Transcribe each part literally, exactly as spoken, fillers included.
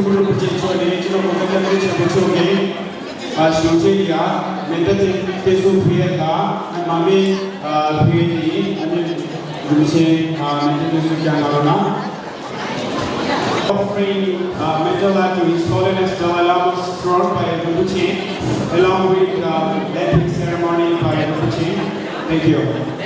རིན་པོ་ཆེ་མཆོག་ནས་སྤྱི་ནོར་གོང་ས་སྐྱབས་མགོན་ཆེན་པོ་མཆོག་གི་ཨ་གཞུང་ཆེན་ཡ་མེ་མདའ་དེ་བསྟན་སྲུང་ཕུལ་ཡས་དང་མར་མེ་ཨ་ཕུལ་ཡས་དེ་ཨ་ནི་རིན་པོ་ཆེ་ཨ་མེ་མདའ་བསྟན་སྲུང་བསྐྱངས་གནང་རོགས་གནང་། Offering uh, metal to His Holiness Dalai Lama's throne by Rinpoche, along with uh, wrapping ceremony by Rinpoche. Thank you.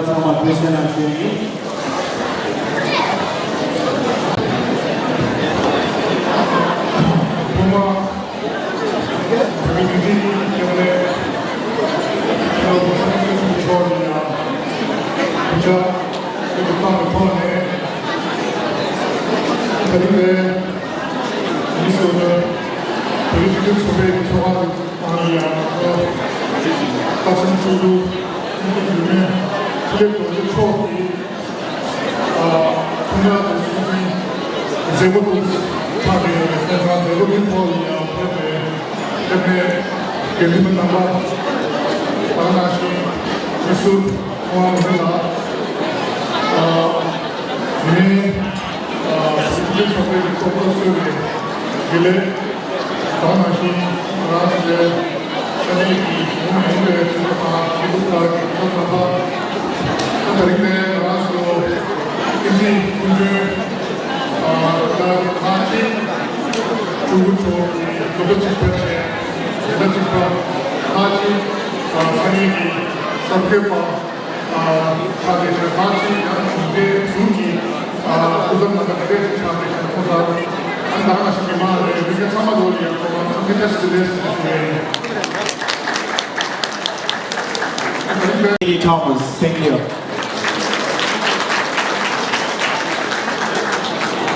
ཚང་མ་བཀྲ་ཤིས་བདེ་ལེགས་ཞུ་ཡིན། ཐོག་མར་བོད་མི་སྒེར་གྱི་སྐྱབས་གནས་ལྷ་བླ་བསམ་གཏན་ཚེ་རིང་མཆོག་ལ་ཡང་སྐུ་ཕྱག་སྐུ་མདུན་བཏང་བའི་ཐོག་ནས། ད་རིང་ནས་མི་སོ་སོ་བོད་རིགས་སྤྱི་མཐུན་ཚོགས་པའི་ཚོགས་ཁང་དུ་ཨ་ནི་ཡང་ང་ཚོ་སྟག་ཤམ་ཆོས་ལུགས་སྤྱི་འཐུས་རྒྱུན་ལས་འཕྲིན་ལས་རྡོ་རྗེ་མཆོག་གིས་ཨ་ཁོང་རྣམ་ཚོའི་སྲིད་འཛིན་མཛད་སྒོ་དུ་ཆགས་ཏེ་ཡོད་པའི་སེམས་ཙང་མཛད་སྒོ་འདིའི་ཐོག་ལ་ཡང་ཕེབས་པའི་ཕེབས་པའི་དགེ་འདུན་པ་རྣམ་པ་དང་ནང་བཞིན་སྤྱི་ཟུར་ཁོང་རྣམ་ལ་ཨ་ངས་ཨ་སྲིད་འཛིན་ཚོགས་པའི་ཚོགས་གཙོ་གཙོས་པའི་དགེ་ལས། དེ་ནང་བཞིན་ང་རང་ཚོའི་ས་གནས་ཀྱི་གཞུང་མ་ཡིན་པའི་ཚོགས་པ་དང་སྤྱི་ཚོགས་ཁག་གི་ཚོགས་པ་ཁག་ད་རིང་ནས་ང་རང་ཚོ་སྐུ་མགྲོན་ཨ་ད་ཁག་ཅིག་ཀྲུང་གོ་ཕྱོགས་ཀྱི་ལོ་གཅིག་པའི་ཚེ་ད་གཅིག་པ་ཁག་ཅིག་ས་གནས་ཀྱི་གསར་འགོད་པ། ཆགས་པའི་ཞལ་ཐང་ཅིག་ཡང་གཞུང་འབྲེལ་ཟུར་གྱི་སྐུ་ཚབ་རྣམ་པ་དེ་འདྲས་ཅིག་ཆགས་པའི་ཞལ་ཐང་ཚར། ཨ་ནི་ད་ག་ནང་བཞིན་མི་མང་རེད། མི་སྒེར་ཚང་མ་ལོ་ལ་ཡང་ཁོ་རང་འཚམས་འདྲི་བཀྲ་ཤིས་བདེ་ལེགས་ཞུ་ཞུ་ཡ་ཡིན། Thomas, thank you.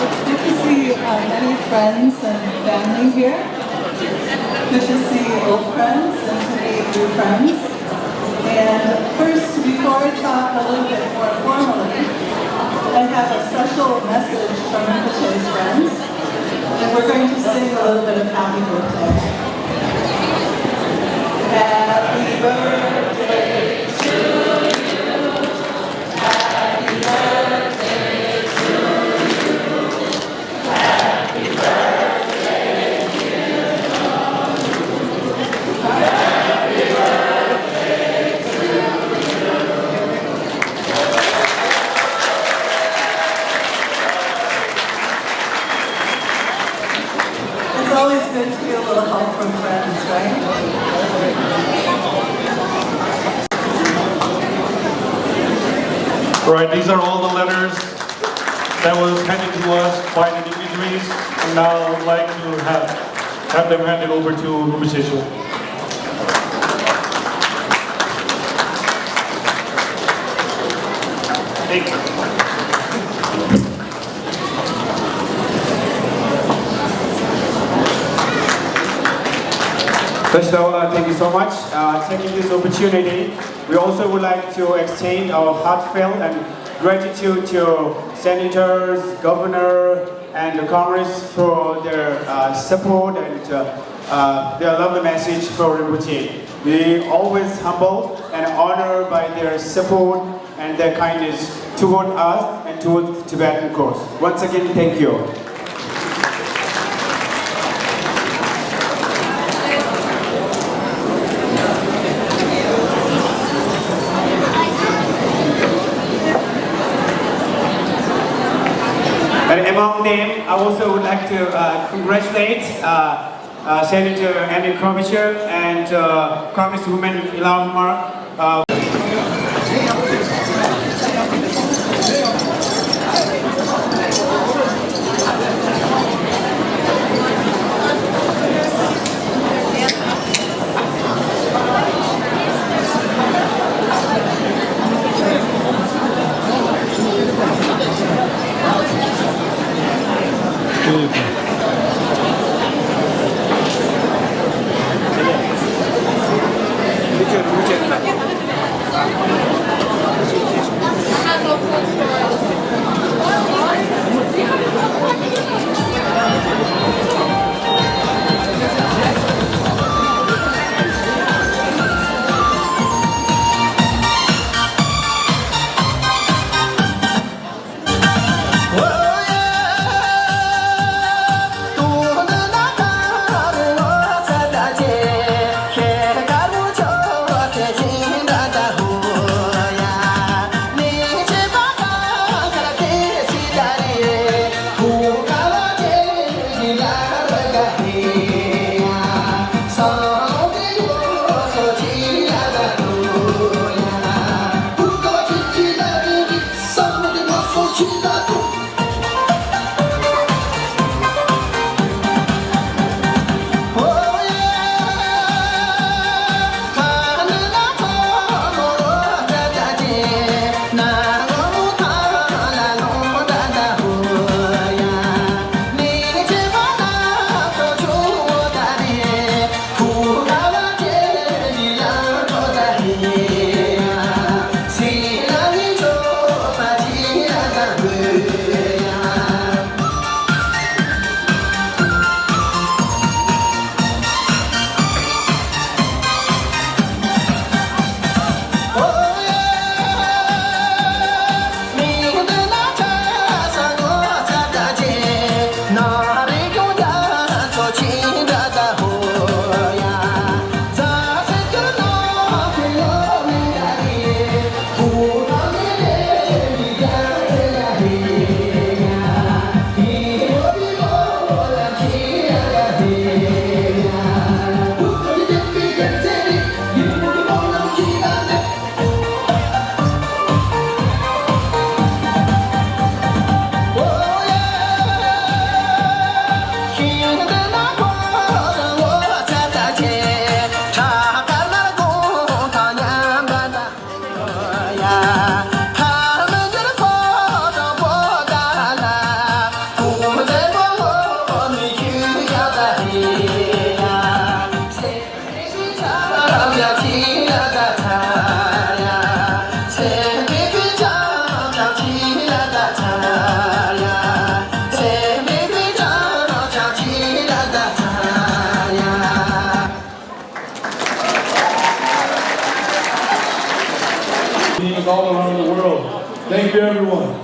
It's good to see uh, many friends and family here. Good to see old friends and to meet new friends. And first, before I talk a little bit more formally, I have a special message from Rinpoche's friends, and we're going to sing a little bit of Happy Birthday. Happy birthday to you. Happy birthday to you. It's always good to get a little help from friends, right? Right, these are all the letters that was handed to us by the dignitaries, and now I would like to have, have them handed over to Rinpoche Shu. Thank you. Thank you so much. Uh, taking this opportunity, we also would like to extend our heartfelt and gratitude to senators, governor, and the Congress for their uh, support and uh, uh, their lovely message for Rinpoche. We always humbled and honored by their support and their kindness toward us and toward the Tibetan cause. Once again, thank you. And among them, I also would like to uh, congratulate uh, uh, Senator Amy Klobuchar and uh, Congresswoman Ilhan Omar. Uh, Teams all around the world. Thank you, everyone.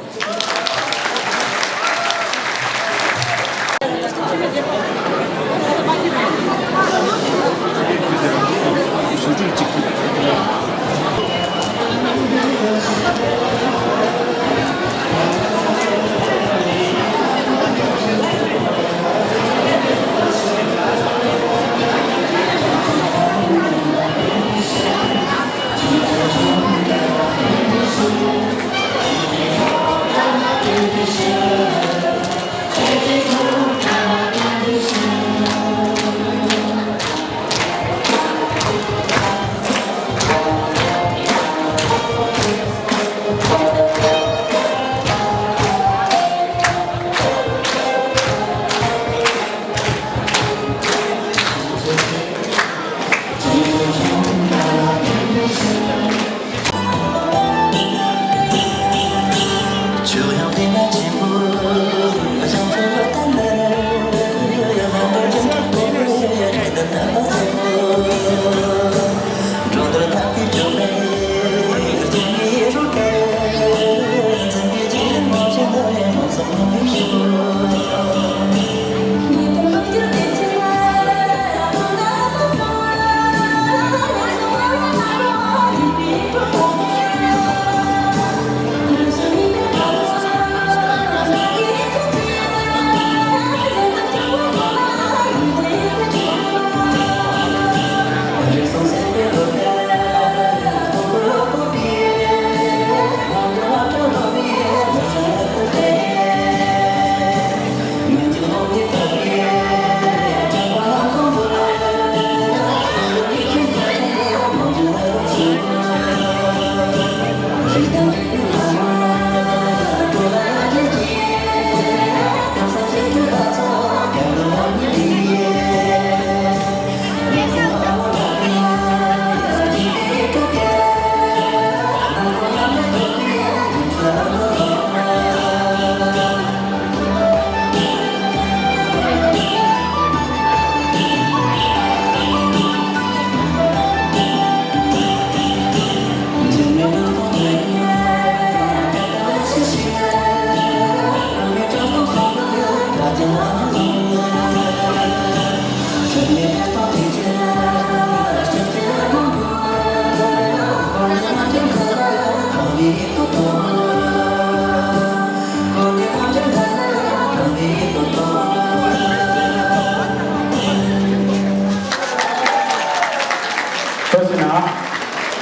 ཐུགས་རྗེ་གནང་།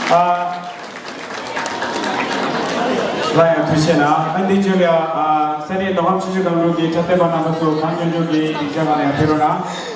ཨ། ལ་ཡང་ཐུགས་རྗེ་གནང་། ཨ་འདི་བརྒྱུད་ལ་ཨ་ས་གནས་མདོ་ཁམས་ཆུ་བཞི་སྒང་དྲུག་གི་འཁྲབ་སྟོན་པ་རྣམ་པ་ཚོ་གང་མགྱོགས་མགྱོགས་ཀྱིས་སྡིངས་ཆ་སྒང་ལ་ཡང་ཕེབས་རོགས་གནང་།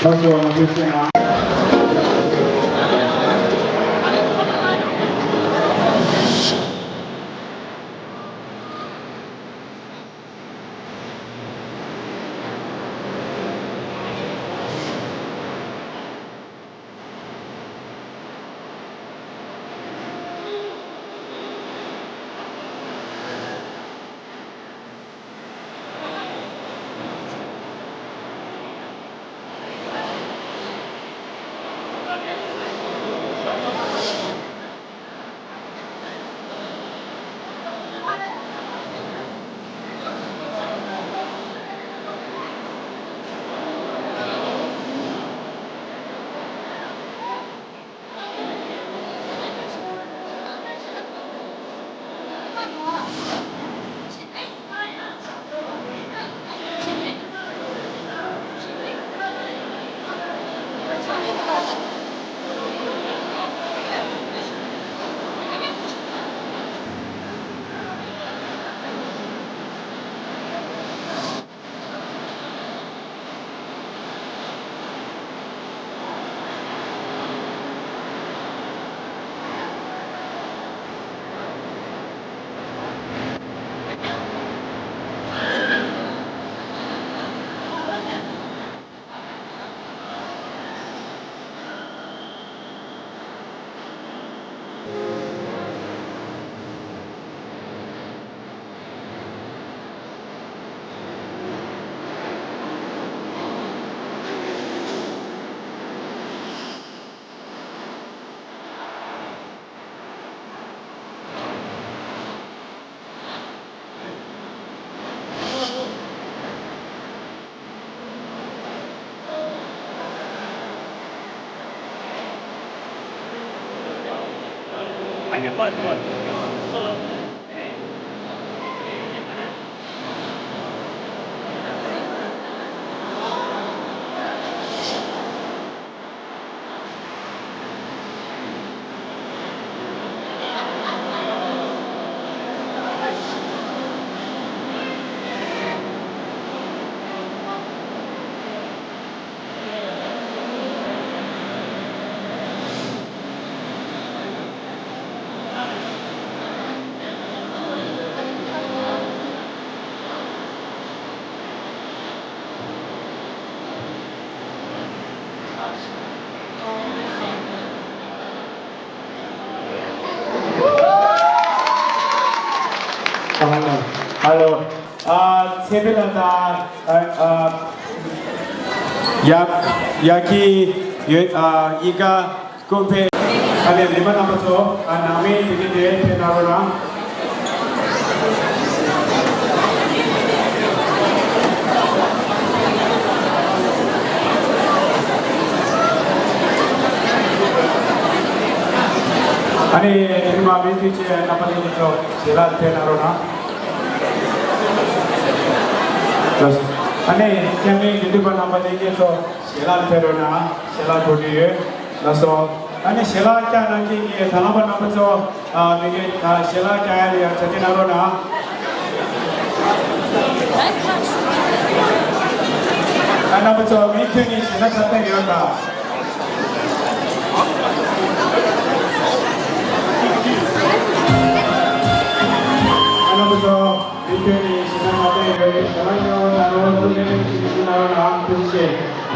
ལགས་སོ། ང་ཚོའི་ཆེད་ནང་། ཧ་ལོ། ཧ་ལོ། ཨ། ཚེ་འཕེལ་ལགས་དང་། ཨ། ཨ། ཡ། ཡ་གི་ཡོད། ཨ། ཡིན་ག་ཀུན་ཕན། ཨ་ནི་རིམ་པ་རྣམ་པ་ཚོ། ཨ། ནང་མི་དེ་གའི་དེ་ཕེབས་གནང་རོགས་གནང་། ཨ་ནི་དེ་རིང་མ་མི་འཐུས་ཆེ་རྣམ་པ་ལྷན་རྒྱས་ཚོ་ཞལ་ལག་ཕེབས་གནང་རོགས་གནང་། ཨ་ནི་སྐྱབས་མགོན་དགེ་འདུན་པ་རྣམ་པ་ལྷན་རྒྱས་ཚོ་ཞལ་ལག་ཕེབས་རོགས་གནང་། ཞལ་ལག་དགོས་ཀྱི་ཡོད། ལགས་སོ། ཨ་ནི་ཞལ་ལག་བཀྱག་གནང་མཁན་གྱི་དྭང་བླངས་པ་རྣམ་པ་ཚོ། ཨ། མི་དགེ། ཨ། ཞལ་ལག་བཀྱག་ཡ་ལ་ཡ་གྲ་སྒྲིག་གནང་རོགས་གནང་། ཨ། རྣམ་པ་ཚོ་མུ་མཐུད་ནས་ཞལ་ལག་ཕྱག་འཚལ་ཡོད་པ། ཨ། རྣམ་པ་ཚོ་མུ་མཐུད་ནས་ཞལ་ལག་ཕྱག་འཚལ་ཡོད་པའི་ཞལ་ལག་ཉོ་ན་རོགས། ཐུགས་རྗེ་ཆེ། ཐུགས་རྗེ་ཆེ། ཐུགས་རྗེ་ཆེ།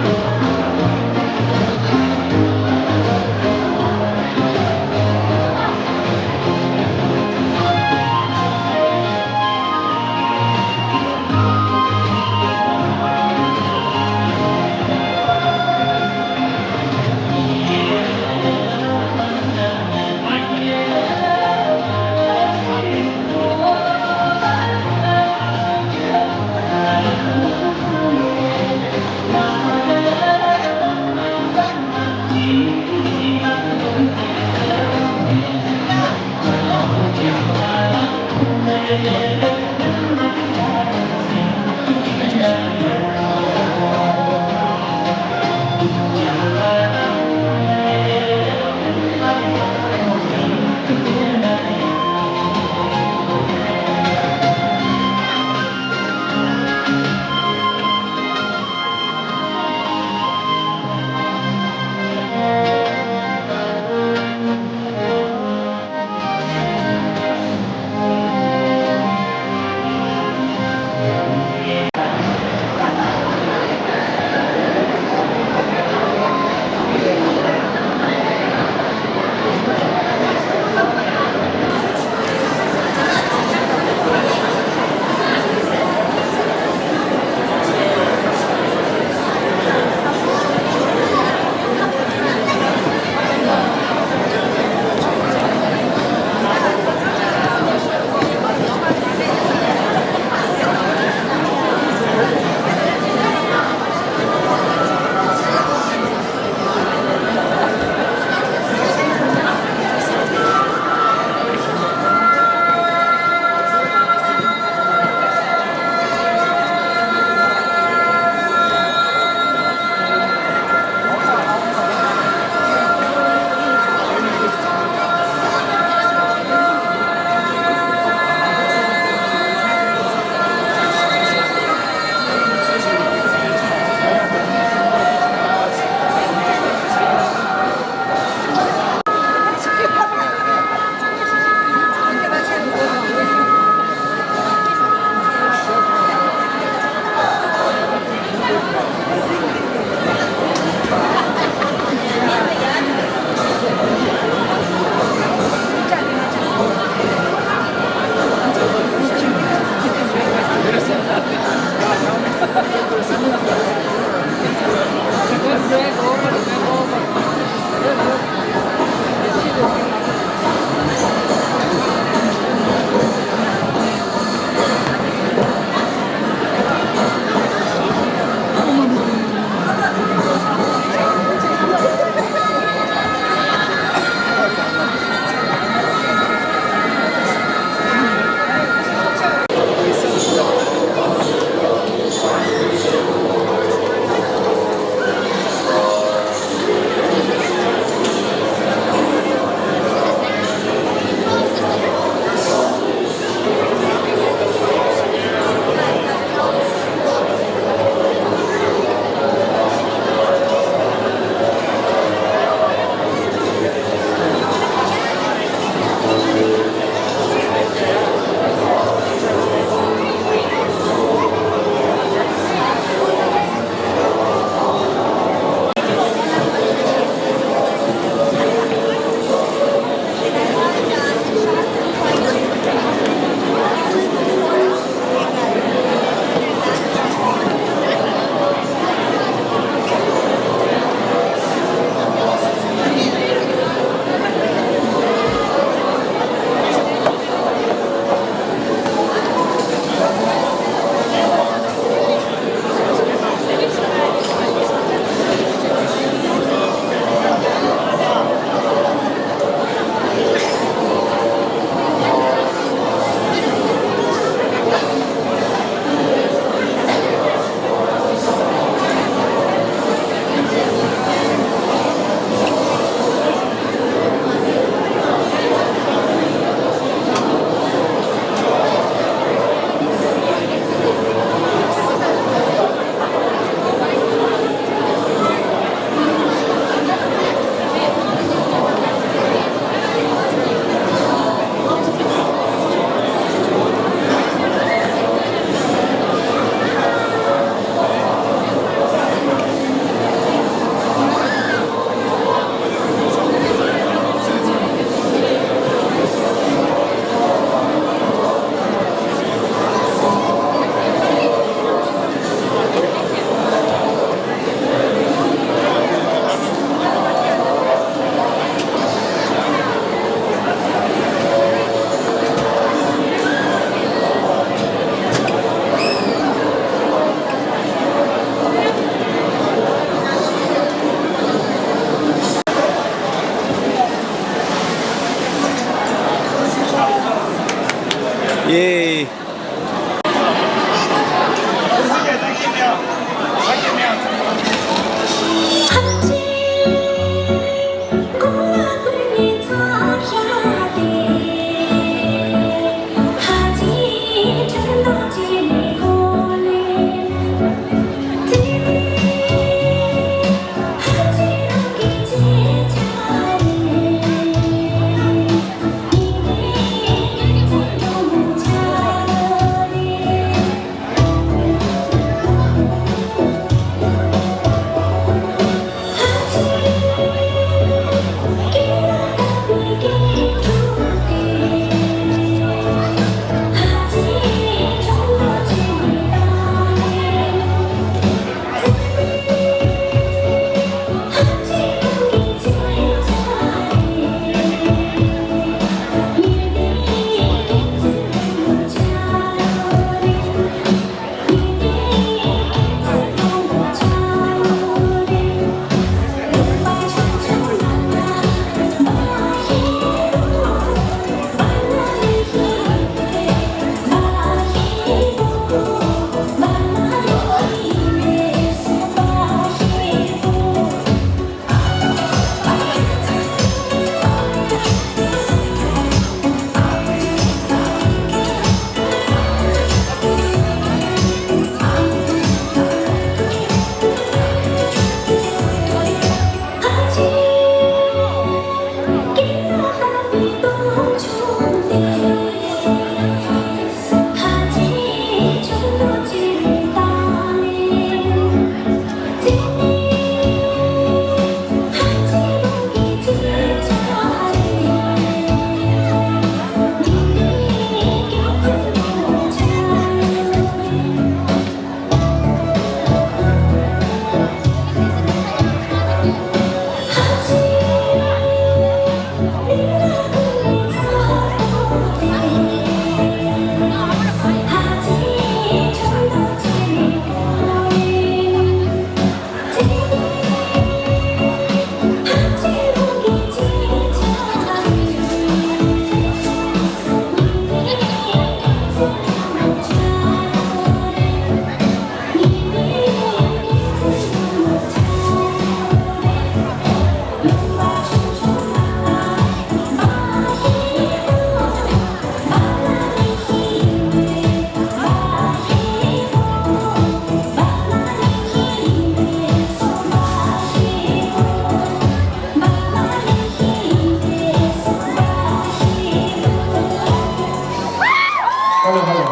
ཧ་ལོ་ཧ་ལོ།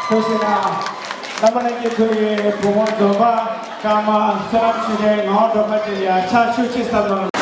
ཐུགས་རྗེ་གནང་། རྣམ་པ་ལྷན་རྒྱས་ཚོ་ཡི་བུ་མོ་འཛོམས་པ་ཀརྨ་བསོད་ནམས་ཆོས་སྒྲོན་ངག་དབང་སྒྲོལ་དཀར་བཅས་ལ་ཡ་ཕྱག་ཤུགས་ཆེ་ཙམ་གནང་།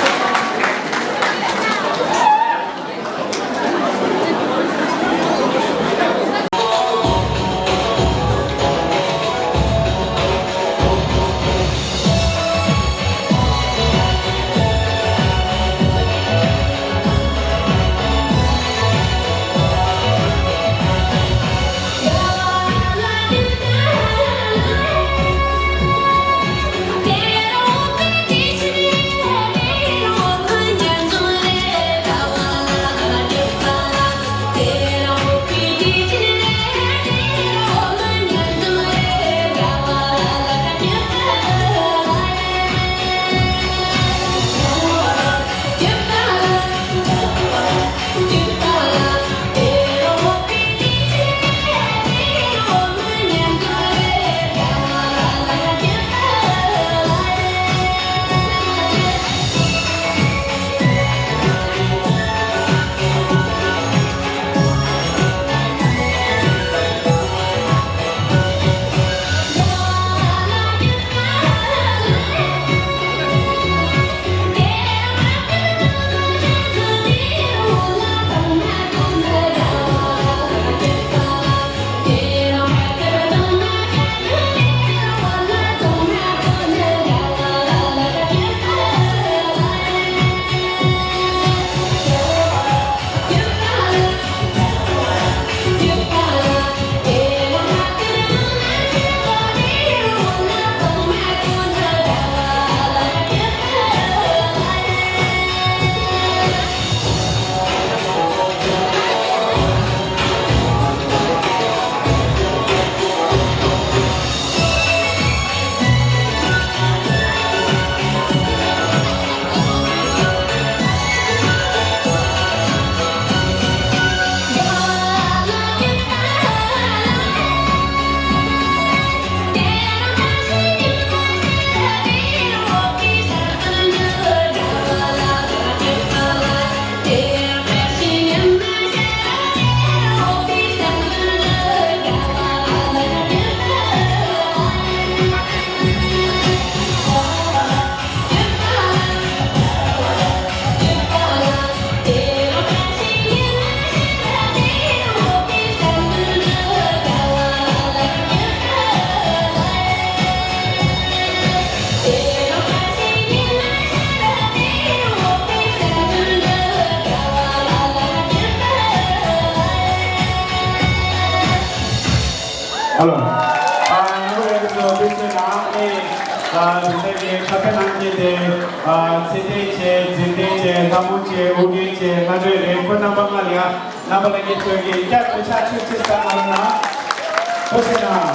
ཨ་ལོ། ཨ་ནུ་རེ་ཚོ་དུས་ཚོད་ནང་ནས་ཨ་དུས་ཚོད་ཀྱི་ཁ་ཕེ་ནང་བཞིན་དེ་ཨ་ཚེ་བརྟན་བྱས། འཛིན་བདེ་བྱས། ལྷ་མོ་བྱས། ཨུ་རྒྱན་བྱས། ལྷ་འདྲེ་རེད། ཁོ་རྣམ་པ་ལྔ་ལ་ཡ་རྣམ་པ་ལྷན་རྒྱས་ཚོས་ཀྱི་བསྐྱར་དུ་ཕྱག་མཆོད་ཅིག་བཏང་གནང་རོགས་གནང་། ཐུགས་རྗེ་གནང་།